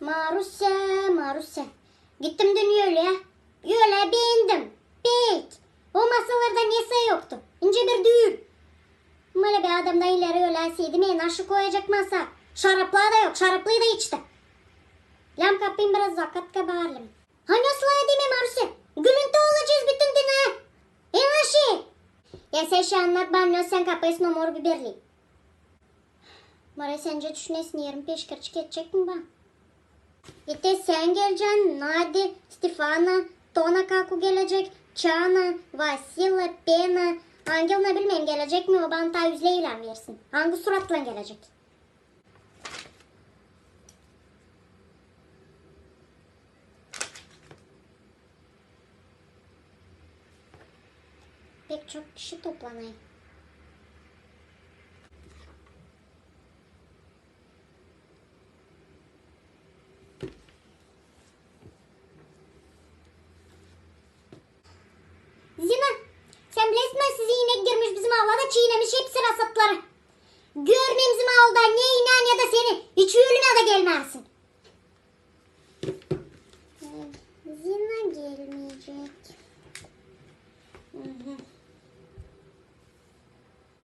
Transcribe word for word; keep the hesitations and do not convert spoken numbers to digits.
Maruся, Maruся. Gittim dün ölä. Ölä beendim. Pek. O masalarda nesä yoktu. İncä bir düül. Bölä bir adamdan ileri öläseydim, e, naşı koyacek masa? Şaraplar da yok, şaraplayı da içti. Lääm kapayım biraz, zakaat kabarlım. Hani aslaa edeyim, Maruся? Gülüntü olacez bütün dünnä. E, naşı? Ya sän şi annat bana, ne sän kapêêrsın o mor biberli. Maruся, sencä düşünesin, erüm peşkirçik edecek mi bana? E te sän gelecän, Nadi, Stefana, Tona kaku gelecek, Çana, Vasila, Pena, Angel, ne bilmeerim, gelecek mi, o bana taa üzlä ilän versin. Angı suratlan gelecek? Pek çok kişi toplanêr. Zina, sän bilersin mi, sizi inek girmiş bizim avla da çiinemiş hepsi rasatları. Görmeerim bizim avulda ne inää, ne dä seni. İç ölümä dä gelmäzsin.